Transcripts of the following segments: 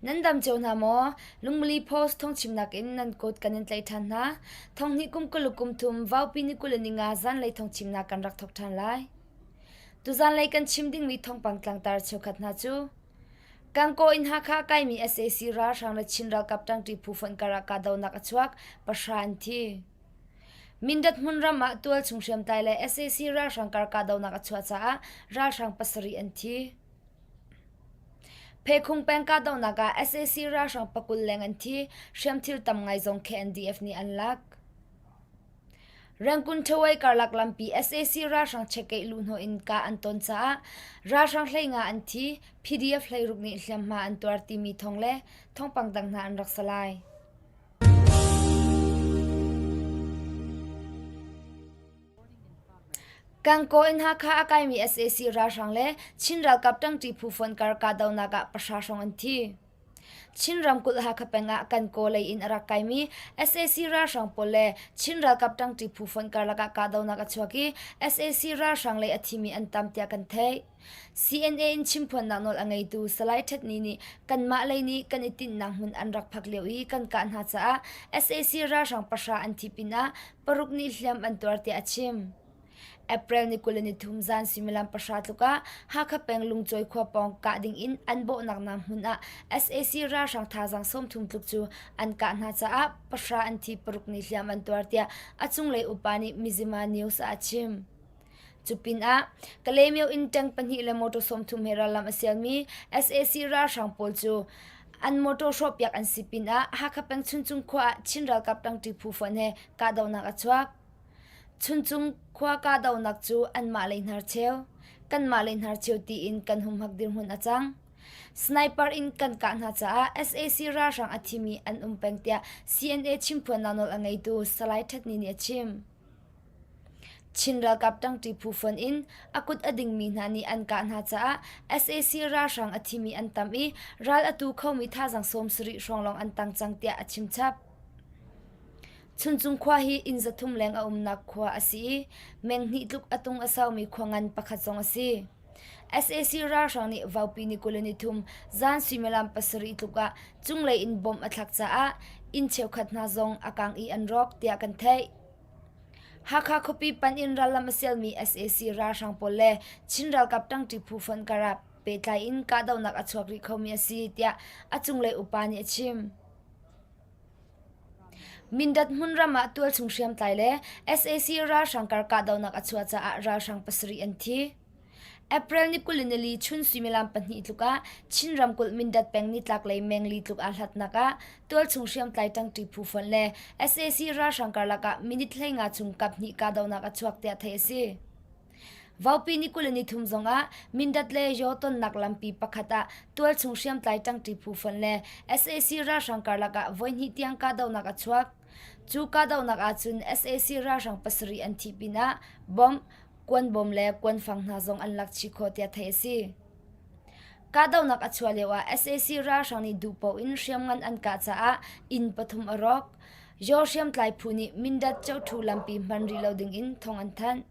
Nan dam cio hna maw? Lungmili Post thawngchimnak in nan kut kan in tlaih ṭhan hna. Thonghnih kum 20 kum thum Vaupi ni 25 zanlei thawngchimnak kan rak thawk ṭhan lai. Tuzanlei kan chim dingmi thawngpang tlangtar cheukhat hna cu Gangaw in Hakha a kaimi sac ralhrang le Chin ralkap ṭangṭi phu fonh karah kahdohnak a chuak, pahra an thi. Mindat hmunram ah tualchung hriamtlai le sac ralhrang kar kahdohnak a chuah caah ralhrang pasarih an thi. Phekhung peng kahdohnak ah sac ralhrang pakul leng an thi, hriamthil tam ngai zong KNDF nih an lak. Rangoon Thawei karlak lampi sac ralhrang chekeih luhhnawh in kah an ton caah ralhrang hleinga an thi, PDF hleiruk nih hliamhma an tuar timi thawng le thawngpang dang hna an rak si lai. Gangaw in Hakha a kaimi sac ralhrang le Chin ralkap ṭangṭi phu fonh kar kahdohnak ah pahra hrawng an thi. Chin ramkulh Hakha peng ah kan kaw lei in a rak kaimi sac ralhrang pawl le Chin ralkap ṭangṭi phu fonh karlak ah kahdohnak a chuak i sac ralhrang lei a thimi an tam tiah kan theih. CNA in chimphuannak nawl a ngeitu Salai Htet Ni nih kanmah lei nih kan i tinhnak hmun an rak phak lio i kan kah hna caah sac ralhrang pahra an thi pinah paruk nih hliam an tuar tiah a chim. April ni 23 zan suimilam pahra tluk ah Hakha peng Lungcawi khua pawng kah ding in an bawhnak hna hmun ah sac ralhrang thazaang 30 tluk cu an kah hna caah pahra an thi paruk nih hliam an tuar tiah a cunglei upa nih Mizzima News ah a chim. Cu pinah Kalaymyo in tank pahnih le motor 30 he rallam a sialmi sac ralhrang pawl cu an motor hrawhpiak an si pinah Hakha peng Chuncung khua ah Chin ralkap ṭangṭi phu fonh he kahdohnak a chuak. Chuncung khua kahdohnak cu anmah lei hnarcheu, kanmah lei hnarcheu tiin kan humhak dirhmun a cang. Sniper in kan kah hna caah sac ralhrang a thimi an um peng tiah CNA chimphuannak nawl a ngeitu Salai Htet Ni nih a chim. Chin ralkap ṭangṭi phu fonh in a kut a dingmi hna nih an kah hna caah sac ralhrang a thimi an tam i ral a tu khomi thazaang 70 hrawng lawng an tang cang tiah a chimchap. Chuncung khua hi inn 300 leng a umnak khua a si i meng hnih tluk a tung a saumi khua ngan pakhat zong a si. Sac ralhrang nih Vaupi ni 23 zan suimilam pasarih tluk ah cunglei in bomb a thlak caah inn cheukhat hna zong a kang i an rawk tiah kan theih. Hakha khuapi panh in rallam a sialmi sac ralhrang pawl le Chin ralkap ṭangṭi phu fonh karah pehtlai in kahdohnak a chuak rih khomi a si tiah a cunglei upa nih a chim. Mindat hmunram ah tualchung hriamtlai le sac ralhrang kar kahdohnak a chuah caah ralhrang pasarih an thi. April ni 24 chun suimilam pahnih tluk ah Chin ramkulh Mindat peng nitlaklei mengli tluk aa hlatnak ah tualchung hriamtlai ṭangṭi phu fonh le sac ralhrang karlak ah minute 15 chung kaphnih kahdohnak a chuak tiah theih a si. Vaupi ni 23 zongah Mindat le Yaw tonnak lampi pakhat ah tualchung hriamtlai ṭangṭi phu fonh le sac ralhrang karlak ah voihnih tiang kahdohnak a chuak. Cu kahdohnak ahcun sac ralhrang pasarih an thih pinah bomb, kuanbawm le kuanfang hna zong an lak chih khawh tiah theih a si. Kahdohnak a chuah lioah sac ralhrang nih duhpaoh in hriamngan an kah caah inn pathum a rawk. Yaw hriamtlai phu nih Mindat Coṭhu lampi hman rih lo dingin thawng an thanh.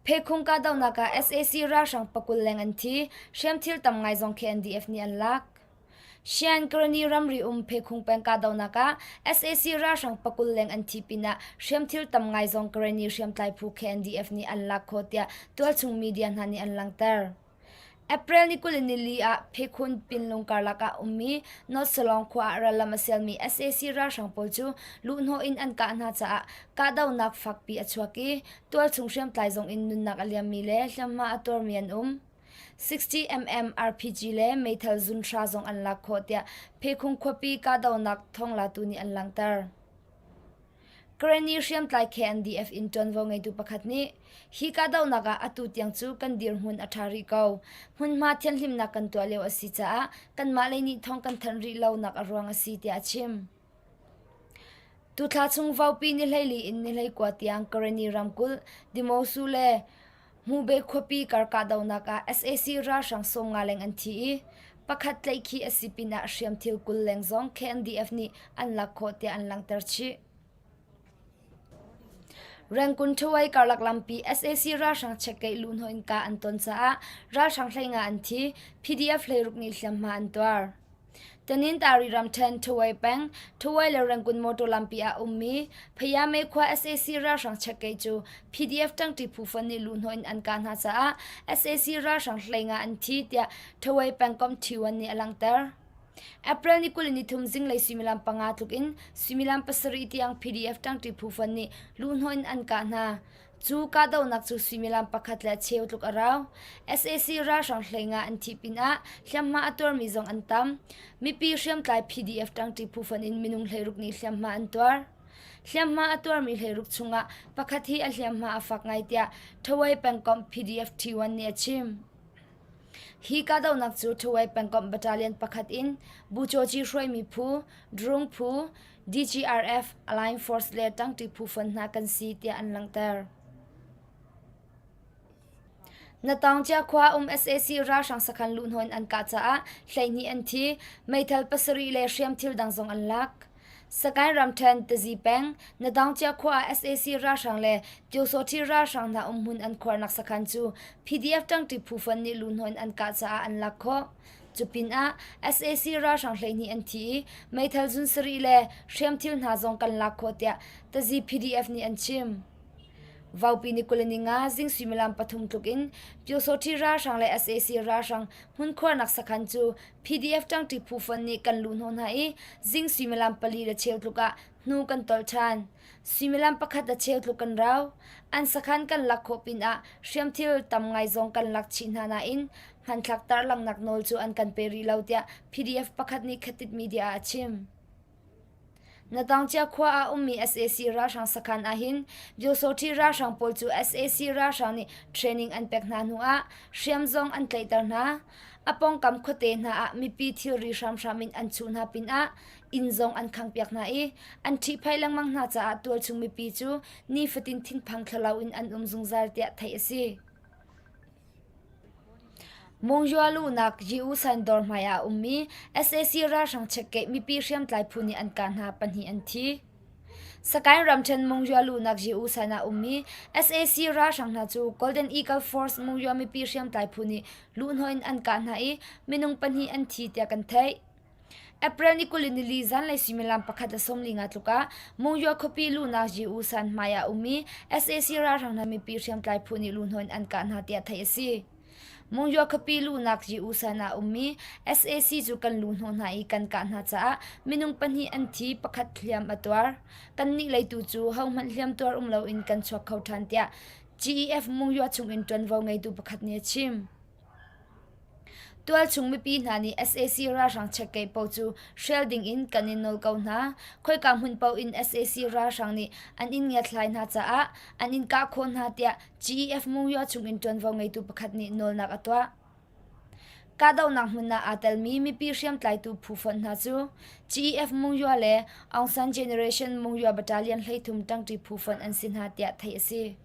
Phekhung kahdohnak ah sac ralhrang pakul leng an thi, hriamthil tam ngai zong KNDF nih an lak. Shan Karani ramri um Phekhung peng kahdohnak ah sac ralhrang pakul leng an thi pinah hriamthil tam ngai zong Karani hriamtlai phu KNDF nih an lak khawh tiah tualchung media hna nih an langhter. April ni 24 ah Phekhun Pinlung karlak ah ummi North Salong khua ah rallam a sialmi sac ralhrang pawl cu luhhnawh in an kah hna caah kahdohnak fakpi a chuak i tualchung hriamtlai zong in nunnak a liammi le hliamhma a tuarmi an um. 60mm RPG le meithal zunhra zong an lak khawh tiah Phekhung khuapi kahdohnak thawnglatu nih an langhter. Karenni hriamtlai KNDF in ṭuanvo ngeitu pakhat nih, Hi kahdohnak ah atu tiang cu kan dirhmun a ṭha rih ko. Hmunhma thianhhlimnak kan tuah lio a si caah kanmah lei nih thawng kan thanh rih lonak a ruang a si, tiah a chim. Tuthla chung Vaupi ni hleili in ni hleikua tiang Karenni ramkulh Dimosu le Hmube khuapi kar kahdohnak ah sac ralhrang 50 leng an thi i pakhat tlaihkhih a si pinah hriamthil 20 leng zong KNDF nih an lak khawh tiah an langhter chih. Rangoon Thawai karlak lampi sac ralhrang checkkeih luhhnawh in kah an ton caah ralhrang 15 an thi, PDF 16 nih hliamhma an tuar. Tanintari ramṭhen Thawai peng, Thawai le Rangoon motor lampi ah ummi Phayame khua sac ralhrang checkkeih cu PDF ṭangṭi phu fon nih luhhnawh in an kah hna caah sac ralhrang 15 an thi tiah Thawai pengkomh Ṭhiwan nih a langhter. April ni 23 zinglei suimilam panga tluk in suimilam pasarih tiang PDF ṭangṭi phu fon nih luhhnawh in an kah hna. Cu kahdohnak cu suimilam pakhat le cheu tluk a rau. Sac ralhrang 15 an thih pinah hliamhma a tuarmi zong an tam. Mipi hriamtlai PDF ṭangṭi phu fon in minung 16 nih hliamhma an tuar. Hliamhma a tuarmi 16 chungah pakhat hi a hliamhma a fak ngai tiah Thawai pengkomh PDF T1 nih a chim. Hi kahdohnak cu Thawai pengkomh battalion pakhat in Buchoci hruaimi phu, Drung phu, DGRF, Alliance Force le ṭangṭi phu fon hna kan si tiah an langhter. Nataungcia khua um sac ralhrang sakhan luhhnawh in an kah caah 12 an thi, meithal pasarih le hriamthil dang zong an lak. Sagaing ramṭhen Tazi peng, Nadaungcia khua ah sac ralhrang le Pyosawṭhi ralhrang hna umhmun an khuarnak sakhan cu PDF ṭangṭi phu fon nih luhhnawh in an kah caah an lak khawh. Cu pinah sac ralhrang 12 an thi i meithal zun sarih le hriamthil hna zong kan lak khawh tiah Tazi PDF nih an chim. Vaupi ni 25 zing suimilam pathum tluk in Pyosawṭhi ralhrang le sac ralhrang hmunkhuarnak sakhan cu PDF ṭangṭi phu fon nih kan luhhnawh hna i zing suimilam pali le cheu tluk ah hnu kan tolh ṭhan. Suimilam pakhat le cheu tluk kan rau. An sakhan kan lak khawh pinah hriamthil tam ngai zong kan lak chih hna nain hmanthlak tarlanghnak nawl cu an kan pe rih lo tiah PDF pakhat nih Khatit Media ah a chim. Nataungcia khua ah ummi sac ralhrang sakhan ahhin Pyosawṭhi ralhrang pawl cu sac ralhrang nih training an pek hna hnuah hriam zong an tlaihter hna. A pawngkam khuate hna ah mipi thilri hramhram in an chuh hna pinah inn zong an khangpiak hna i an ṭhihphaih lengmang hna caah tualchung mipi cu nifatin thinphang thlalau in an um zungzal tiah theih a si. Mungzua luhnak Yu San dawr hmai ah a ummi sac ralhrang checkkeih mipi hriamtlai phu nih an kah hna pahnih an thi. Sagaing ramṭhen Mungzua luhnak Yu San ah ummi sac ralhrang hna cu Golden Eagle Force Mungzua mipi hriamtlai phu nih luhhnawh in an kah hna i minung pahnih an thi tiah kan theih. April ni 24 zanlei suimilam pakhat le 45 tluk ah Mungzua khuapi luhnak Yu San hmai ah a ummi sac ralhrang hna mipi hriamtlai phu nih luhhnawh in an kah hna tiah theih a si. Mungzua khuapi luhnak Yu San ah a ummi sac cu kan luhhnawh hna i kan kah hna caah minung pahnih an thi, pakhat hliam a tuar. Kannih lei tu cu hohmanh hliam tuar um loin kan chuak kho ṭhan tiah GEF Mungzua chungin ṭuanvo ngeitu pakhat nih a chim. Tualchung mipi hna nih sac ralhrang checkkeih paoh cu hrial dingin kan in nawl ko hna. Khoika hmun paoh in sac ralhrang nih an in ngiatthlai hna caah an in kah khawh hna tiah GEF Mungyaw chungin ṭuanvo ngeitu pakhat nih nawlnak a tuah. Kahdohnak hmun ah aa telmi mipi hriamtlaitu phu fonh hna cu GEF Mungyaw le Aung San Generation Mungyaw Battalion 13 ṭangṭi phu fonh an si hna tiah theih a si.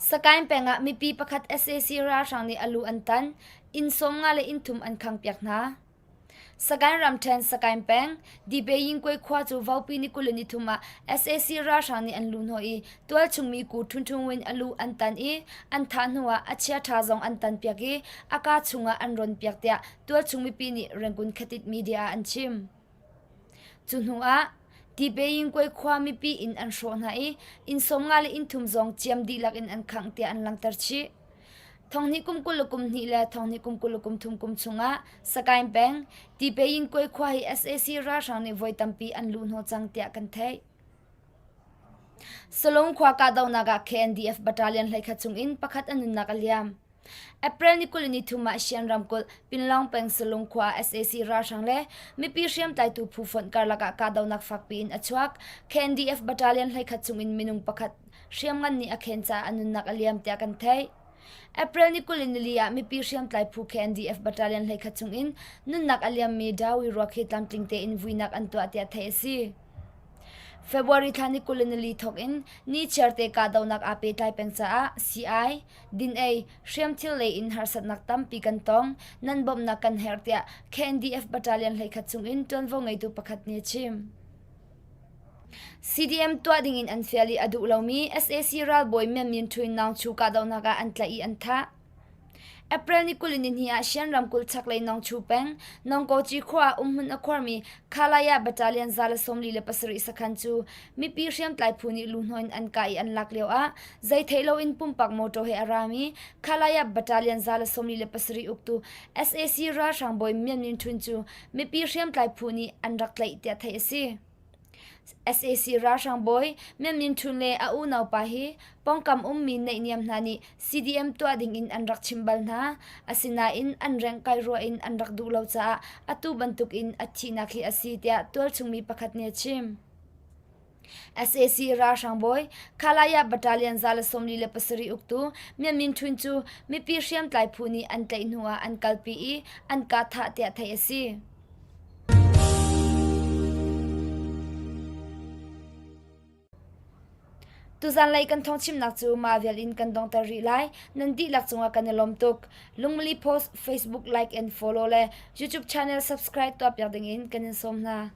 Sagaing peng ah mipi pakhat sac ralhrang nih a lu an tan, inn 50 le inn thum an khanghpiak hna. Sagaing ramṭhen Sagaing peng, Dipayingkwe khua cu Vaupi ni 23 ah sac ralhrang nih an luhhnawh i tualchung mi Ku Htun Htun Win a lu an tan i an thah hnu ah a chiaṭha zong an tanpiak i a kaa chungah an rawnpiak tiah tualchung mipi nih Rangoon Khatit media ah an chim. Cu hnu ah Tipayingkwe khua mipi inn an hrawh hna i inn 50 le inn thum zong ciam dihlak in an khangh tiah an langhter chih. Thonghnih kum 22 le thonghnih kum 23 kum chungah Sagaing peng Tipayingkwe khua hi sac ralhrang nih voi tampi an luhhnawh cang tiah kan theih. Salung khua kahdohnak ah KNDF battalion 11 chungin pakhat a nunnak a liam. April ni 23 ah Shan ramkulh Pinlong peng Salung khua ah sac ralhrang le mipi hriamtlaitu phu fonh karlak ah kahdohnak fakpi in a chuak. KNDF battalion 11 chungin minung pakhat hriamngan nih a khen caah a nunnak a liam tiah kan theih. April ni 24 ah mipi hriamtlai phu KNDF battalion 11 chungin nunnak a liammi Dawi ruak hi tlamtling tein vuinak an tuah tiah theih a si. February thla ni 24 thawk in nichiarte kahdohnak aa pehtlai peng caah sii-ai, din-ei, hriamthil lei in harsatnak tampi kan tong, nan bawmhnak kan herh tiah KNDF Battalion 11 chungin ṭuanvo ngeitu pakhat nih a chim. CDM tuah dingin an fial i a duh lomi sac ralbawi Myan Myint Htun Naung Chu kahdohnak ah an tlaih i an thah. April ni 20 nihnih ah Shan ramkulh chaklei Nongchu peng, Nongkoci khua ah umhmun a khuarmi Khalaya Battalion 147 sakhan cu mipi hriamtlai phu nih luhnaw in an kah i an lak lio ah zei theih loin pumpak motor he a rami Khalaya Battalion 147 uktu sac ralhrang bawi Myan Myint Htun cu mipi hriamtlai phu nih an rak tlaih tiah theih a si. Sac ralhrang bawi Myan Myint Htun le a unaupa hi pawngkam ummi naihniam hna nih CDM tuah dingin an rak chimh bal hna. Asinain an reng kai ruah in an rak duh lo caah atu bantukin a thihnak hi a si tiah tualchung mi pakhat nih a chim. Sac ralhrang bawi Khalaya Battalion 147 uktu Myan Myint Htun cu mipi hriamtlai phu nih an tlaih hnu ah an kalpi i an kah thah tiah theih a si. Tuzanlei kan thawngchimnak cu mah vial in kan donghter rih lai. Nan dihlak cungah kan i lawm tuk. Lungmili Post Facebook like and follow le YouTube channel subscribe tuahpiak dingin kan in sawm hna.